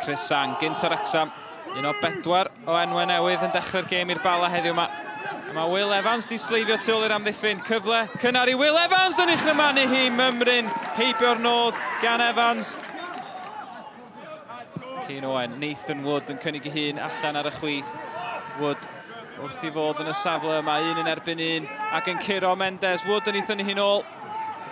Chris Sang, gynt o'r Wrecsam, un o bedwar o enwau newydd yn dechrau'r gêm i'r Bala heddiw yma. A mae Will Evans di sleifio tu ôl i'r amddiffyn. Cyfle cynnar i Will Evans yn ei chrymanu hi mymryn heibio'r nod gan Evans. Cyn Owen, Nathan Wood yn cynnig ei hun allan ar y chwith. Wood wrth i fod yn y safle yma, un yn erbyn un, ac yn curo Mendes. Wood yn ei thynnu hi'n ôl.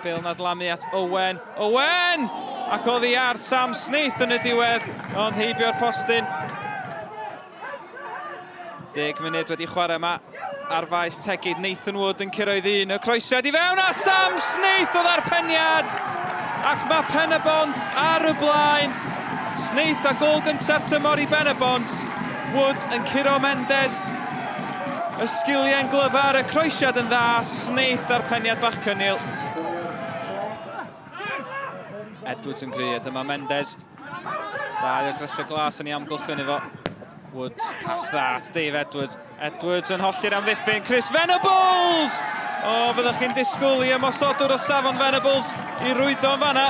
Bale yn adlamu at Owen. Owen! Ac oddi ar Sam Snaith yn y diwedd, ond heibio'r postyn. Deg munud wedi chwarae yma ar faes Tegid. Nathan Wood yn curo i ddyn. Y croesiad i fewn a Sam Snaith oedd ar peniad. Ac mae Pen y Bont ar y blaen. Snaith a gol gyntaf tymor i Ben y Bont. Wood yn curo Mendes. Y sgiliau'n glyfar, y croesiad yn dda, Snaith a'r peniad bach cynnil. Edwards yn gry, a dyma Mendes. Dau o grysau glas yn ei amgylchynu fo. Woods, pas dda at Dave Edwards. Edwards yn hollti'r amddiffyn. Chris Venables! O, fyddwch chi'n disgwyl i ymosodwr o safon Venables i rwydo yn fanna.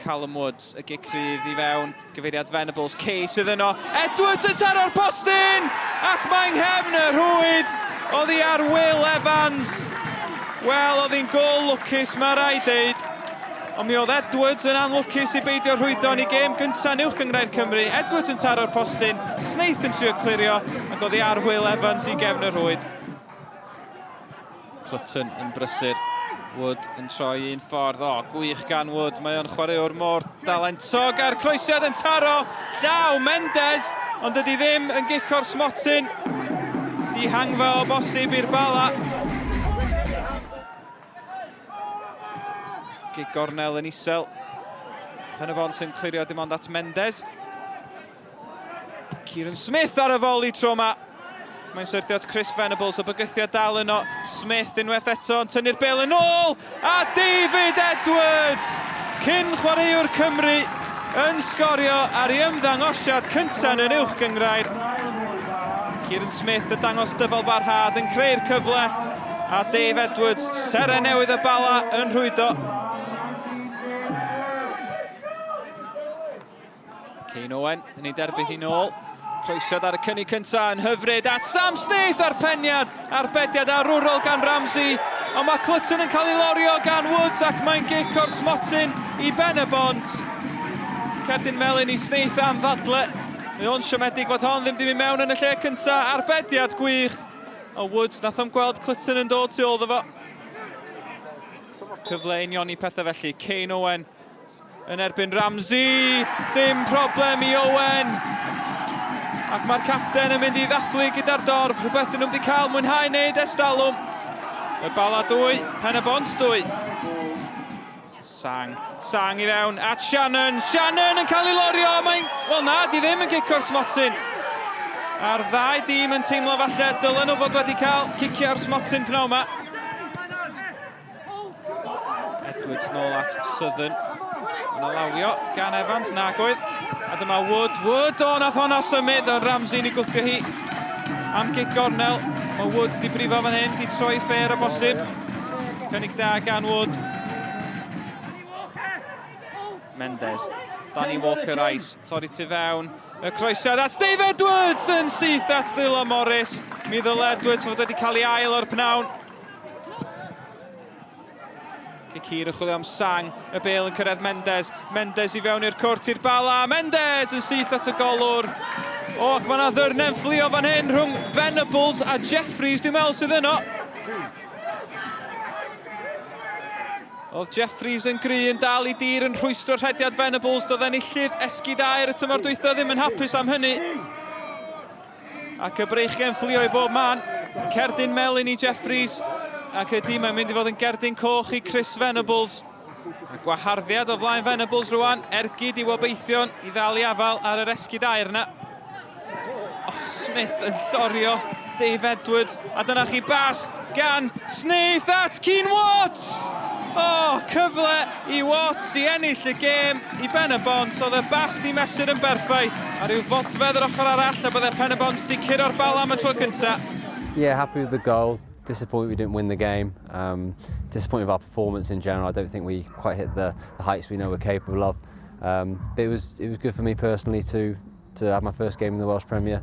Callum Woods, y gic rhydd i fewn, gyfeiriad Venables, Kay sydd yno, Edwards yn taro'r postyn, ac mae'n nghefn y rhwyd, oddi ar Will Evans. Wel, oedd hi'n gol lwcus, mae rhaid deud. Ond mi oedd Edwards yn anlwcus i beidio rhwydo yn ei gêm gyntaf yn Uwch Gynghrair Cymru. Edwards yn taro'r postyn, Snaith yn trio clirio, ac oddi ar Will Evans i gefn y rhwyd. Clutton yn brysur. Wood yn troi un ffordd. O, gwych gan Wood. Mae o'n chwaraewr mor dalentog a'r croesiad yn taro llaw Mendes, ond dydy ddim yn gico'r smotyn. Dihangfa o bosib i'r Bala. Gig gornel yn isel. Pen-y-bont yn clirio dim ond at Mendes. Kieran Smith ar y foli tro yma. Mae'n syrthio at Chris Venables, o bygythiad dal yno. Smith unwaith eto yn tynnu'r bel yn ôl. A David Edwards, cyn chwaraewr Cymru, yn sgorio ar ei ymddangosiad cyntaf yn yr uwch gynghrair. Kieran Smith yn dangos dyfal barhad yn creu'r cyfle. A Dave Edwards, seren newydd y Bala, yn rhwydo. Kane Owen yn ei derbyn hi'n ôl. Croesiad ar y cynnig cyntaf yn hyfryd at Sam Snaith a'r peniad arbediad arwrol gan Ramsey. Ond mae Clutton yn cael ei lorio gan Woods ac mae'n gic o'r smotyn i Ben y Bont. Cerdyn melyn i Snaith am ddadle. Mae o'n siomedig fod hon ddim di mynd mewn yn y lle cyntaf. Arbediad gwych. O Woods, nath o'm gweld Clutton yn dod tu ôl iddo fo. Cyfle unioni pethau felly. Kane Owen Yn erbyn Ramsey, dim problem i Owen. Ac mae'r capten yn mynd i ddathlu gyda'r dorf, rhywbeth dyn nhw'n wedi cael mwynhau wneud ers talwm. Y Bala 2, Pen y Bont 2. Sang, Sang i fewn at Shannon. Shannon yn cael ei lorio, mae'n... Wel na, di ddim yn gico'r smotyn. A'r ddau dîm yn teimlo falle dylen nhw fod wedi cael ciciau'r smotyn pnawn yma. Edwards nôl at Southern. Yna lawio gan Evans, nag oedd. A dyma Wood. Wood, o, nath honna symud, ond Ramsey ni gwthio hi am gic gornel. Mae Wood di brifo fan hyn, di troi ffair o bosib. Cynnig da gan Wood. Mendes, Danny Walker-Rice, torri tu fewn. Y croesiad at Dave Edwards yn syth at ddwylo Morris. Mi ddyle Edwards fod wedi cael ei ail o'r pnawn. Cic hir yn chwilio am Sang, y bêl yn cyrraedd Mendes. Mendes i fewn i'r cwrt i'r Bala. Mendes yn syth at y golwr. O, ac mae yna ddyrnau'n fflio fan hyn rhwng Venables a Jeffries, dwi'n meddwl sydd yno. Oedd Jeffries yn gry yn dal i dir yn rhwystro rhediad Venables. Doedd enillydd esgid aur y tymor dwytha ddim yn hapus am hynny. Ac y breichiau'n fflio i bob man. Cerdyn melyn i Jeffries. Ac ydy, mae'n mynd i fod yn gerdyn coch i Chris Venables. A gwaharddiad o flaen Venables rwan, ergyd i'w obeithion i ddal i afael ar yr esgid aur yna. Oh, Smith yn llorio Dave Edwards. A dyna chi bas gan Snaith at Keen Watts! O, oh, cyfle i Watts i ennill y gêm i Ben y Bont. Oedd y bas di mesur yn berffaith. A rhyw fodfedd yr ochr arall a bydde Pen y Bont di curo'r bala am y tro cyntaf. Yeah, happy with the goal. Disappointed we didn't win the game. Disappointed with our performance in general. I don't think we quite hit the heights we know we're capable of. But it was good for me personally to have my first game in the Welsh Premier.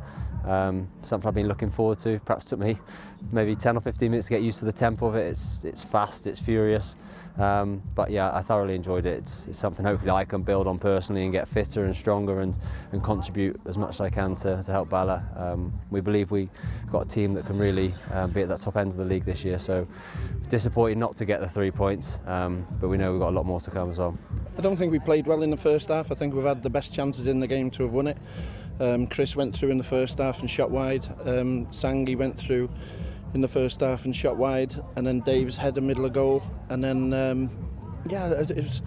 Something I've been looking forward to. Perhaps took me maybe 10 or 15 minutes to get used to the tempo of it. It's fast, it's furious. But yeah, I thoroughly enjoyed it. It's something hopefully I can build on personally and get fitter and stronger and contribute as much as I can to help Bala. We believe we've got a team that can really be at that top end of the league this year. So disappointed not to get the 3 points, but we know we've got a lot more to come as well. I don't think we played well in the first half. I think we've had the best chances in the game to have won it. Chris went through in the first half and shot wide. Sangi went through in the first half and shot wide, and then Dave's header middle of goal, and then yeah, it was.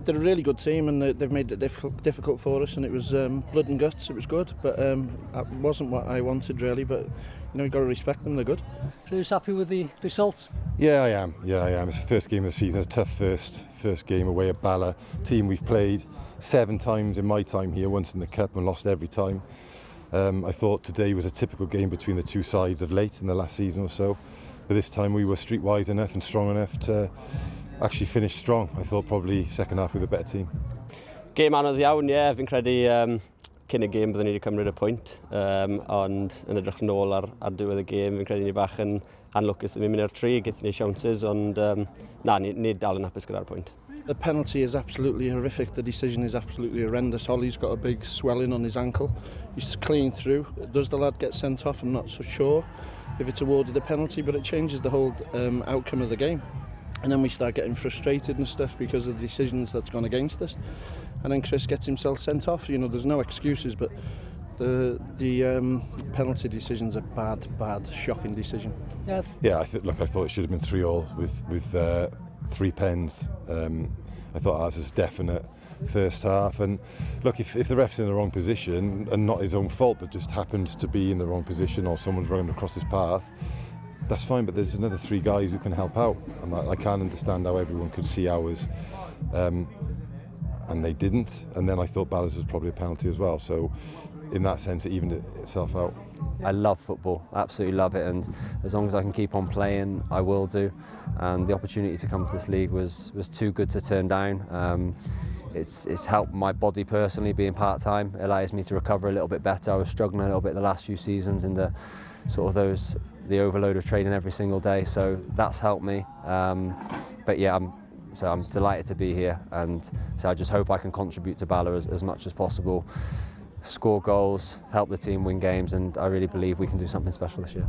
They're a really good team, and they've made it difficult for us. And it was blood and guts. It was good, but that wasn't what I wanted really. But you've got to respect them. They're good. Rhys, happy with the result? Yeah, I am. Yeah, I am. It's the first game of the season. It's a tough first game away at Bala. Team we've played seven times in my time here, once in the cup and lost every time. I thought today was a typical game between the two sides of late in the last season or so. But this time we were streetwise enough and strong enough to actually finish strong. I thought probably second half with a better team. Gêm anodd iawn, ie. Yeah. Fi'n credu cyn y gêm byddwn ni wedi cymryd y pwynt. Ond yn edrych nôl ar diwedd y gêm, fi'n credu ni bach yn anlwcus ddim yn mynd i'r tri, gaethon ni chances, ond na, ni dal yn hapus gyda'r pwynt. The penalty is absolutely horrific. The decision is absolutely horrendous. Ollie's got a big swelling on his ankle. He's clean through. Does the lad get sent off? I'm not so sure if it's awarded a penalty, but it changes the whole outcome of the game. And then we start getting frustrated and stuff because of the decisions that's gone against us. And then Chris gets himself sent off. There's no excuses, but the penalty decision's a bad, bad, shocking decision. Yeah, look, I thought it should have been 3-all with three pens. I thought ours was definite first half. And look, if the ref's in the wrong position, and not his own fault, but just happens to be in the wrong position or someone's running across his path, that's fine. But there's another three guys who can help out. And I can't understand how everyone could see ours. And they didn't. And then I thought Bala's was probably a penalty as well. So in that sense, it evened itself out. I love football, absolutely love it, and as long as I can keep on playing, I will do. And the opportunity to come to this league was too good to turn down. It's helped my body personally being part time. It allows me to recover a little bit better. I was struggling a little bit the last few seasons in the sort of those the overload of training every single day. So that's helped me. But yeah, I'm delighted to be here, and so I just hope I can contribute to Bala as much as possible, score goals, help the team win games, and I really believe we can do something special this year.